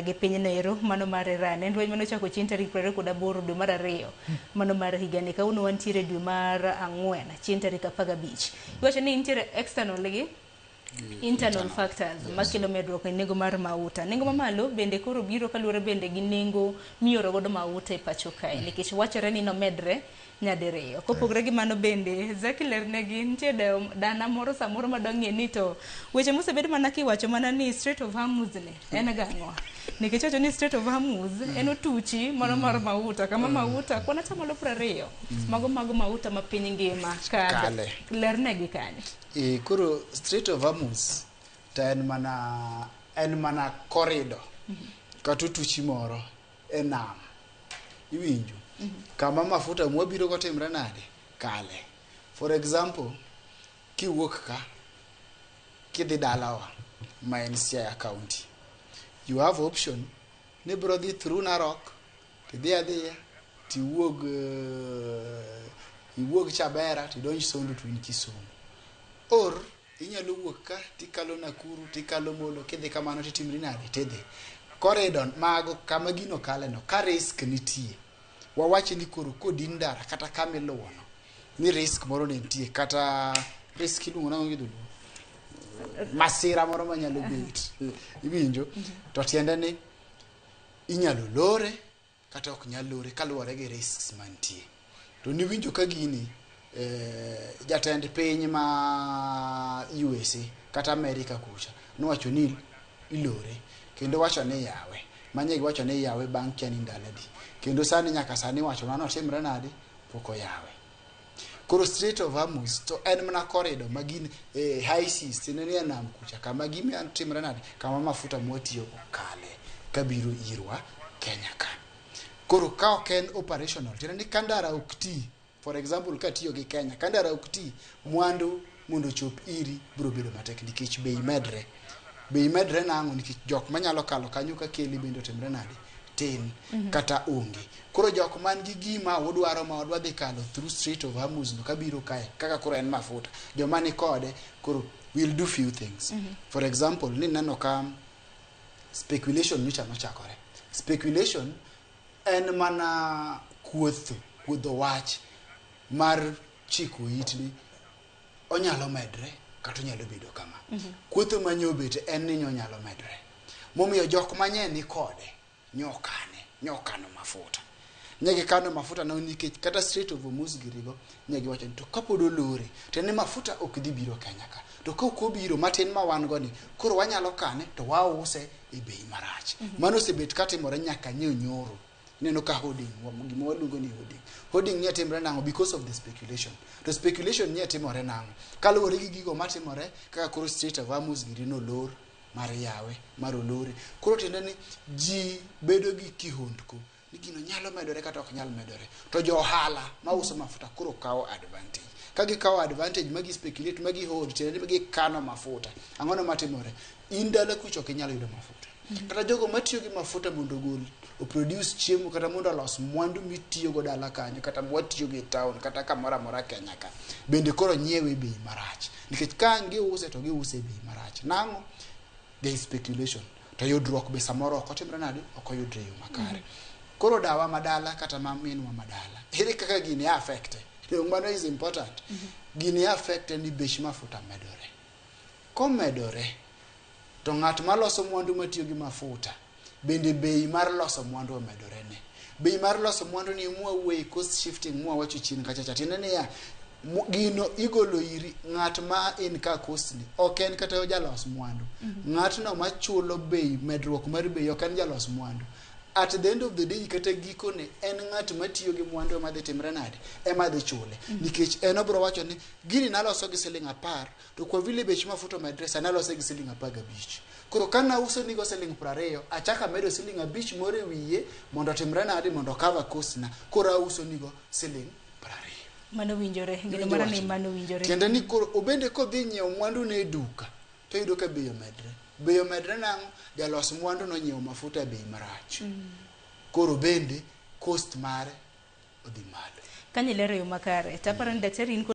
Gi pinyno ero mano mar Iran en lweny mane ochako chien tarik 28 dwe mar ariyo mano mar higani. Kawuono wantiere dwe mar ang'wen chien tarik 15. Iwacho ni nitiere external gi internal factors makelo medruok e nengo mar mauta. Nengo mamalo bende koro biro kaluwore bende gi nengo mioro godo mauta e pacho kae nikech wachore ni nomedre nyadiriyo. Kopogore gi mano bende, Zaki lernegi nitie dana moro samoro madwa ng'e ni to weche mosebed mana kiwacho mana ni Strait of Hormuz ni en gang'o? Nikech iwacho ni Strait of Hormuz en otuchi moro mar mauta kama mauta kwan atamalo 20 mago mauta ma piny ngima kadhe. Kale. Lernegi kanyo. E, koro Strait of Hormuz to en mana corridor kata otuchi moro e nam, iwinjo, kama mafuta mwabiro go timre nade kale. For example, kiwuok ka kidhi dalawa ma en Siaya County, you have option ni ibiro dhi through Narok, tidhi adhiya tiwuog iwuog Chabera tidonj Sondu to in Kisumu, or inyalo wuok ka tikalo Nakuru, tikalo Molo, kidhi kamano titimri nade tidhi corridor mago kama gino kale no. Ka risk nitie, wawach ni koro kodin ndara kata kama iluwo no ni risk moro ne nitie, kata risk iluongo nang'o gi dholuo, masira moro manyalo bet, iwinjo, to tiende ni inyalo lore kata ok nyal lore kaluwore gi risks mantie. To niwinjo ka gini jatend piny ma USA kata America kucha nowacho ni ilore kendo wacho ni yawe manye giwacho ni yawe bang' kia ni ndalo adi, kendo sani nyaka sani wacho mano otimre nade pok oyawe. Koro Strait of Hormuz to en mana corridor ma gin high seas, tiende ni e nam kucha kama gima timre nade kama mafuta mwatiyogo kale kabiro irwa Kenya ka. Koro ka ok en operational, tiende ni ka ndara ok ti, for example katiyo gi Kenya, ka ndara ok ti, mwandu mondo ochop iri biro bedo matek nikech bei medre. Bei medre nang'o? Nikech jok manyalo kalo kanyo kakeli bende otimre nade tin kata onge. Koro jok man gi gima udwaro ma wadwa dhi kalo through Strait of Hormuz no kabiro kae kaka koro en mafuta, joma ni kode koro will do few things. For example, ni neno ka speculation nyocha nochakore. Speculation en mana kuotho kuodho wach mar chiko it ni onyalo medre kata onyalo bedo kama. Kuotho manyobet en ni nyonyalo medre, momiyo jok manye ni kode nyokane nyokano mafuta, ne gikano mafuta no nikech kata Strait of Hormuz girigo ne giwacho ni to kapod olore to ni mafuta ok dhi biro Kenya ka, to ka ok obiro matin ma wan go ni koro wanyalo kane to wause e bei marach. Mano osebet katimore nyaka nyiew nyoro. Ineno ka hoarding, gima waluongo ni hoarding, hoarding nye timore nang'o? Because of the speculation. To speculation nye timore nang'o? Kaluwore gi gigo matimore kaka koro Strait of Hormuz giri nolor mar yawe mar olore. Koro tiende ni ji bedo gi kihondko ni gino nyalo medore kata ok nyal medore, to jo ohala mauso mafuta koro kawo advantage. Ka gikawo advantage ma gi speculate ma gi hold, tiende ni gikano mafuta, ang'ono matimore? In dala kucha ok inyal yudo mafuta, kata jogo matiyo gi mafuta mondo ogol oproduce chiemo kata mondo olos mwandu mitiyogo dala kanyo kata mwatiyogo e town kata kamoro amora Kenya ka bende koro nyiewe e bei marach, nikech ka ang' giuse to giuse e bei marach nang'o? There is speculation to yudruok be samoro ok otimre nade, ok oyudre e yo makare. Koro dawa madala kata ma minwa madala, ere kaka gini affect? Dong mano is important. Gini affect ni bech mafuta medore. Komedore to ng'at maloso mwandu matiyo gi mafuta bende bei mar loso mwandu omedore ne. Bei mar loso mwandu ni mwawuoye cost shifting mwawacho chien kacha cha, tiende niya gino igolo iri ng'at ma in ka cost ni ok en kata jalos mwandu. Ng'atno machulo bei medruok mar bei ok en jalos mwandu. At the end of the day, kata gikone, en ng'at matiyo gi mwandu ema dhi timre nade, ema dhi chule, nikech en obro wacho ni gini naloso gi siling 10 to kwa vile bech mafuta omedre sani alose gi siling 15. Koro ka nauso nigo siling 20, achako amedo siling 5 moro e wiye mondo otimre nade, mondo cover cost na, koro auso nigo siling 20. Mano winjore geno Iwinjo mara ni wachno? Mano winjore. Tiende ni koro obende kodhi nyiewo mwandu ne e duka to iyudo ka bei omedre. Bei omedre nang'o? Jalos mwandu nonyiewo mafuta e bei marach, koro bende cost mare odhi malo. Kanyo ilero yo makare to aparo ni daktari in.